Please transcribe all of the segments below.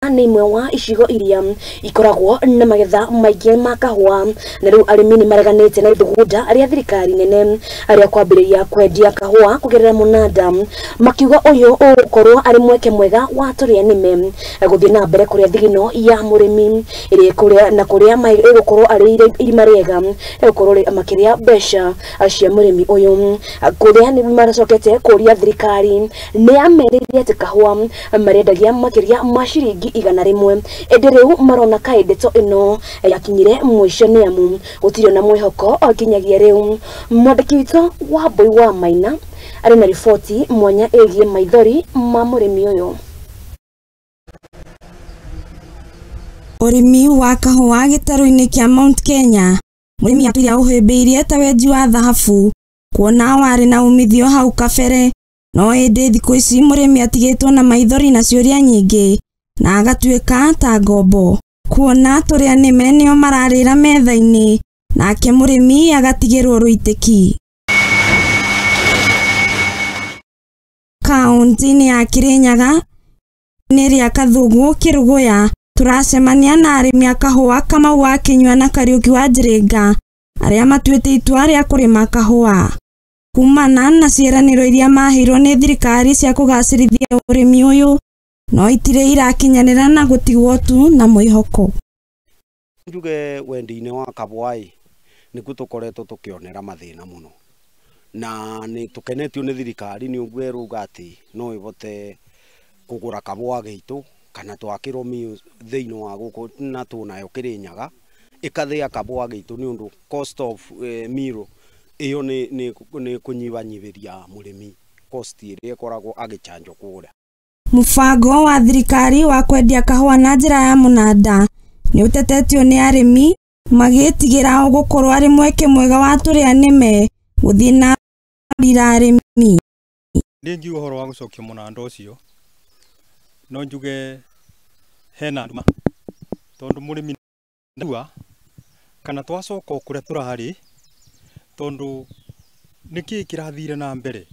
Nĩ imwe wa icigo iria ikoragwo na magetha maingĩ ma kahũa, na rĩu arĩmi nĩ mareganĩte na ithugunda rĩa thirikari nene arĩa kwambĩrĩria kwendia kahũa kũgerera mũnanda, makiuga ũyũ ũgũkorwo arĩ mweke mwega wa tũrĩa nĩme gũthiĩ na mbere kũrĩa thigino ya mũrĩmi ĩrĩa kũrĩa na kũrĩa ĩgũkorwo arĩ irima rĩega rĩgũkorwo makĩrĩa mbeca cia mũrĩmi ũyũ. Kũrĩa nĩ maracokete kũria thirikari nĩ yamerĩire atĩ kahũa marendagia makĩria ma ciringi 100, ĩndĩ rĩu marona kaĩ ndeto ĩno yakinyire mũico nĩ amu gũtirĩ na mwĩhoko o kinyagia rĩu. Mwandĩki witũ wa Mbui wa Maina arĩ na riboti mwanya ĩgiĩ maithori ma mũrĩmi ũyũ. Ũrĩmi wa kahũa gĩtarũ-inĩ kĩa Mount Kenya, mũrĩmi atũire aũhĩmbĩirie ta wenji wa thahabu, kuona warĩ na umithio hau kabere, no ĩndĩ thikũ ici mũrĩmi atigĩtwo na maithori na ciũria nyingĩ na agatuĩka ta ngombo, kuona tũrĩa nĩme nĩo mararĩra metha-inĩ, nake mũrĩmi agatigĩrwo rũitĩki. Kaunti-inĩ ya Kirinyaga nĩ rĩa Kathugu Kĩrũgũya, tũracemania na arĩmi a kahũa Kamau wa Kĩnyua na Kariũki wa Njiringa arĩa matuĩte itua rĩa kũrĩma kahũa kumana na ciĩranĩro iria maheirwo nĩ thirikari cia kũgacĩrithia ũrĩmi ũyũ, no itirĩ irakinyanĩra na gũtigwo tu na mwĩhoko. Njuge wendi-inĩ wa kahũa nĩkuo tũkoretwo tũkĩonera mathĩna mũno, na nĩ tũkenetio nĩ thirikari nĩ ũguo ĩrauga atĩ no ĩhote kũgũra kahũa gitũ kana twakĩrwo mill thĩinĩ wa gũkũ na tũnayo Kĩrĩnyaga ĩkathĩa kahũa gitũ nĩ ũndũ cost of mill ĩyo nĩ kũnyihanyihĩria mũrĩmi cost ĩrĩa ĩkoragwo agĩchanjwo kũrĩa. Mũbango wa thirikari wa kwendia kahũa na njĩra ya mũnanda nĩ ũtetetio nĩ arĩmi magĩtigĩra ũgũkorwo arĩ mweke mwega wa tũrĩa nĩme gũthiĩ na mbere arĩmi. Niĩ ngiuga ũhoro wa gũcokia mũnanda ũcio no njuge hena nduma, tondũ mũrĩmi ndua kana twacoka o kũrĩa tũrarĩ, tondũ nĩkĩĩ kĩrathire na mbere.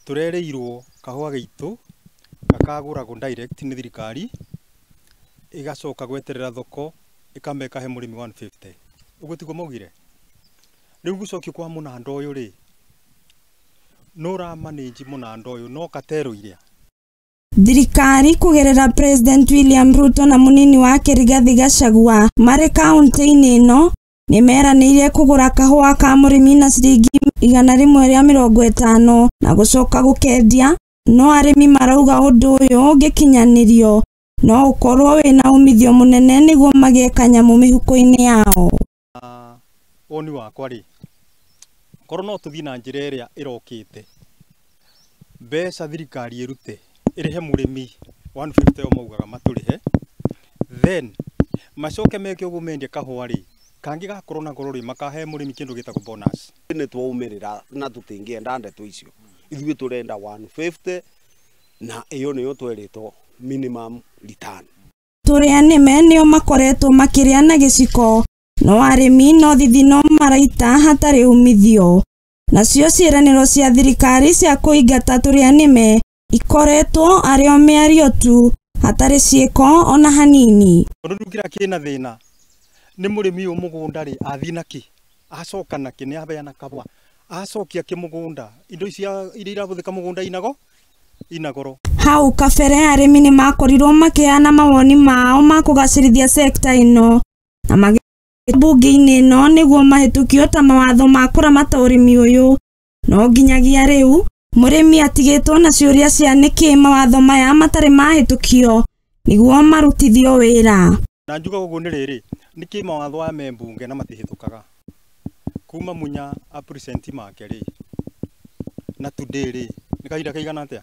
Tũrerĩirwo kahũa gaitũ gakagũragwo direct nĩ thirikari, ĩgacoka gweterera thoko ĩkamba ĩkahe mũrĩmi 150. Ũguo tiguo maugire? Rĩu gũcokio kwa mũnanda ũyũ rĩ, no ũramanĩnji mũnanda ũyũ no katero iria. Thirikari kũgerera President William Ruto na mũnini wake Rigathi Gachagua marĩ kaunti-inĩ ĩno nĩ meranĩire kũgũra kahũa ka mũrĩmi na ciringi 150 na gũcoka gũkendia, no arĩmi marauga ũndũ ũyũ ũngĩkinyanĩrio no ũkorwo wĩna umithio mũnene nĩguo magĩe kanyamũ mĩhuko-inĩ yao. Woni wakwa rĩ, korwo no tũthiĩ na njĩra ĩrĩa ĩrokĩte, mbeca thirikari ĩrute ĩrĩhe mũrĩmi 150 o maugaga matũrĩhe, then macoke meke ũguo mendie kahũa rĩ, kangĩ gakorwo na goro rĩ, makahe mũrĩmi kĩndũ gĩtagwo bonus. Nĩ twaumĩrĩra na tũtingĩenda ndeto icio, ithuĩ tũrenda 150 na ĩyo nĩyo twerĩtwo minimum return. Tũrĩa nĩme nĩo makoretwo makĩrĩa na gĩciko, no arĩmi no thithino maraita hatarĩ umithio. Nacio ciĩranĩro cia thirikari cia kũingata tũrĩa nĩme ikoretwo arĩ o mĩario tu hatarĩ ciĩko ona hanini. Tondũ rĩu kĩrĩa kĩna thĩna nĩ mũrĩmi ũyũ mũgũnda rĩ, athiĩ nakĩ, acoka nakĩ, nĩ aheana kahũa, acokia kĩ mũgũnda, indo ici iria irahũthĩka mũgũnda ina goro. Hau kabere arĩmi nĩ makorirwo makĩheana mawoni mao ma kũgacĩrithia sekta ĩno na magĩ mbunge-inĩ ĩno nĩguo mahĩtũkio ta mawatho ma kũramata ũrĩmi ũyũ, no nginyagia rĩu mũrĩmi atigĩtwo na ciũria cia nĩkĩ mawatho maya matarĩ mahĩtũkio nĩguo marutithio wĩra. Na njuga ũguo nĩ rĩrĩ, nĩkĩ mawatho aya me mbunge na matihĩtũkaga kuma Munya a present make rĩ na today rĩ nĩ kahinda kaigana atĩa?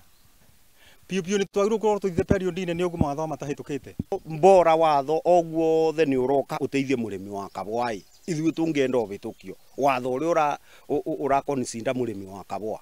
Piũ piũ nĩ twagĩrĩirwo gũkorwo tũthiĩte period-inĩ nĩ ũguo mawatho matahĩtũkĩte. Mbora watho o guothe nĩ ũroka ũteithie mũrĩmi wa kahũa ĩ, ithuĩ tũngĩenda ũhĩtũkio watho ũrĩa ũraconsider mũrĩmi wa kahũa.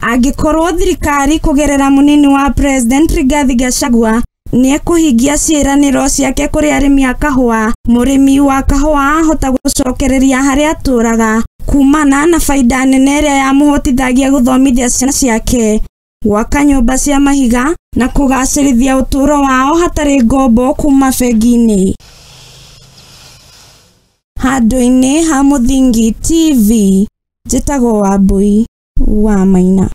Angĩkorwo thirikari kũgerera mũnini wa President Rigathi Gachagua nĩ ekũhingia ciĩranĩro ciake kũrĩ arĩmi a kahũa, mũrĩmi wa kahũa ahota gũcokereria harĩa atũraga kumana na baida nene ĩrĩa yamũhotithagia gũthomithia ciana ciake Gwaka nyũmba cia mahiga na kũgacĩrithia ũtũũro wao hatarĩ ngombo kuma bengi-inĩ. Handũ-inĩ ha Mũthingi TV, njĩtagwo Wambui wa Maina.